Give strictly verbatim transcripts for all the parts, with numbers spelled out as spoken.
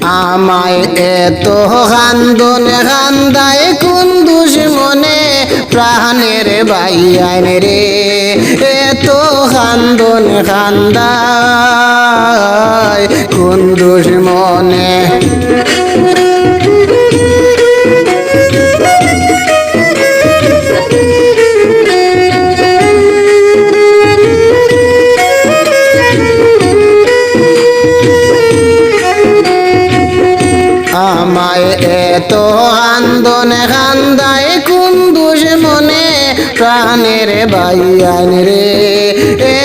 আমায় এত কান্দন কান্দায় কোন দুশমনে, প্রাণের ভাইয়াইন রে, এত কান্দন কান্দায় কোন দুশমনে। আমায় এত কান্দন কান্দায় কোন দুশমনে, প্রাণের ভাইয়াইন রে,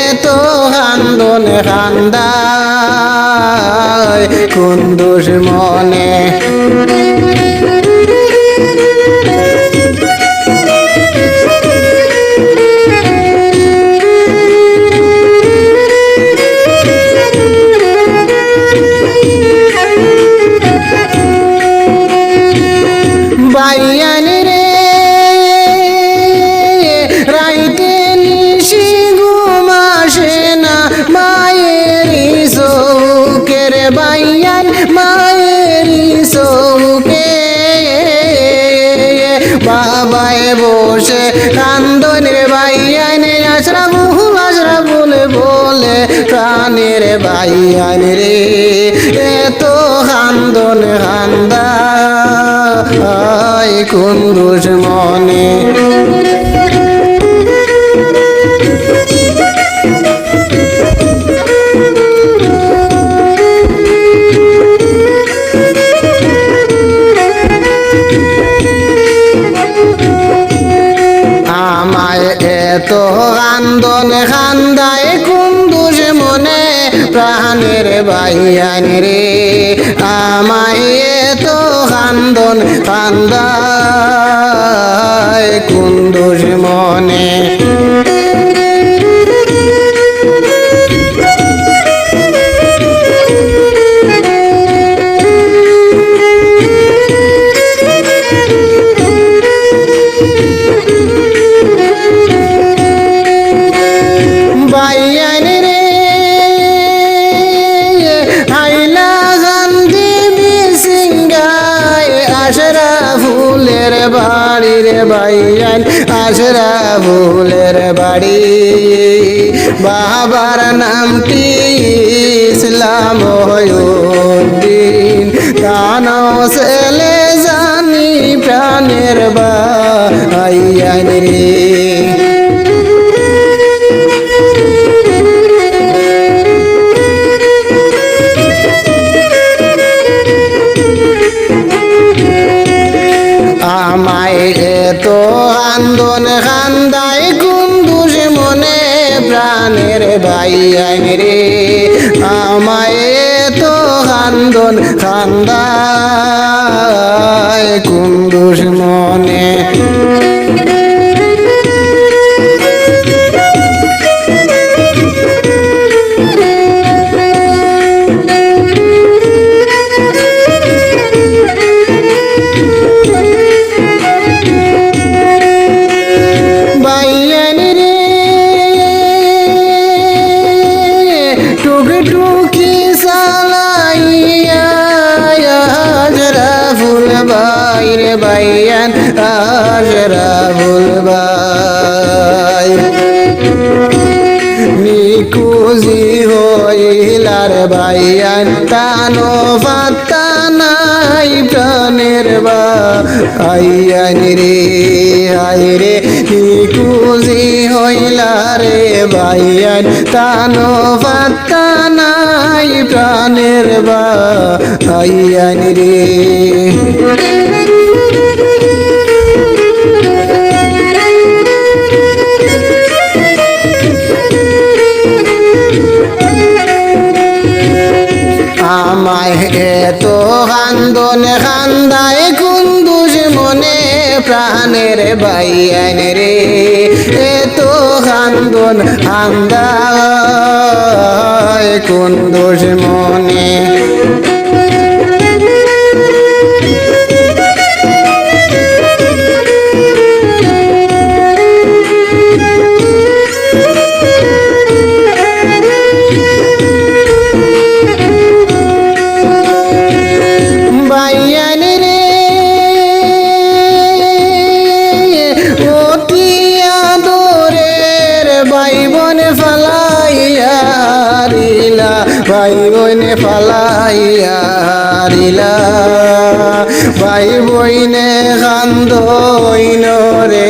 এত কান্দন কান্দায় কোন দুশমনে। ভাইয়াইন রে, রাইতে নিশি ঘুম আসে না, মায়েরি চোখের ভাইয়াইন, মায়েরি চোখে। বাবায় বসে কান্দন রে ভাইয়াইন, আশরাফুল, আশরাফুল বলে, প্রাণের ভাইয়াইন রে, এত কান্দন কান্দায় কোন দুশমনে। আমায় এত কান্দন কান্দায় কোন দুশমনে, প্রাণের ভাইয়াইন রে, আমায় এত কান্দন কান্দায় কোন দুশমনে। ভাইয়াইন রে, হাইলাকান্দি বিসিঙ্গায় আশরাফুলের বাড়ি রে ভাইয়াইন, আশরাফুলের বাড়ি। বাবার নামটি ইসলাম মহিউদ্দিন, তানো ছেলে জানি প্রাণের ভাইয়াইন রে। আমায় এত কান্দন কান্দায় কোন দুশমনে, প্রাণের ভাইয়াইন রে, আমায় এত কান্দন কান্দায় কোন দুশমনে। ভাইয়াইন রে, টুকটুকি চালাইয়া আশরাফুল ভাই রে ভাইয়াইন, আশরাফুল ভাই। নিকুজি হইলার ভাইয়াইন, তানো পাত্তা নাই প্রাণের ভাইয়াইন রে, হায় রে, নিকুজি হইলা রে ভাইয়াইন, তানো পাত্তা নাই প্রাণের ভাইয়াইন রে। আমায় এত কান্দন কান্দায় কোন দুশমনে, প্রাণের ভাইয়াইন রে, এত কান্দন কান্দায় কোন দুশমনে। নে ফালাইয়া দিলা, ভাই বইনে কান্দইন রে,